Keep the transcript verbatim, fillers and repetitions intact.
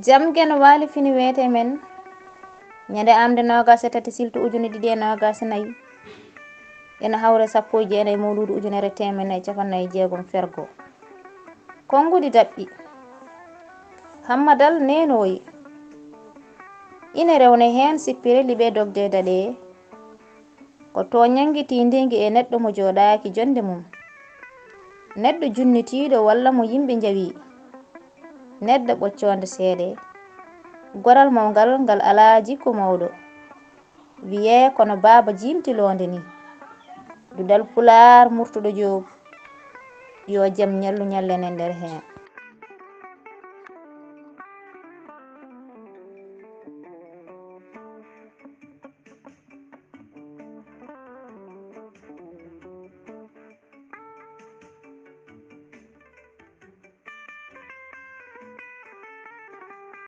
Jam gen waali fini weete men ñande amde noogas e tati siltu ujune ɗiɗi e noogas e nayi, ena hawre sappo e jeenayi mawluudu ujunere teemen nayi capanɗe nayi jeegom fergo. Konngudi daɓɓi. Hammadal neenooyi. Ine rewne heen sippire liɓe dogde daɗe. Ko tooñannge tiindiinge e neɗɗo mo jooɗaaki jonnde mum. Neɗɗo junnitiiɗo walla mo yimɓe njawi. Neɗɗo ɓoccoonde seeɗe. Goral mawngal ngal alaa jikku mawɗo. Wiyee kono baaba jiimtiloonde ni. Duɗal Pulaar Murtuɗo Joob. Yo jam ñallu ñallene nder heen.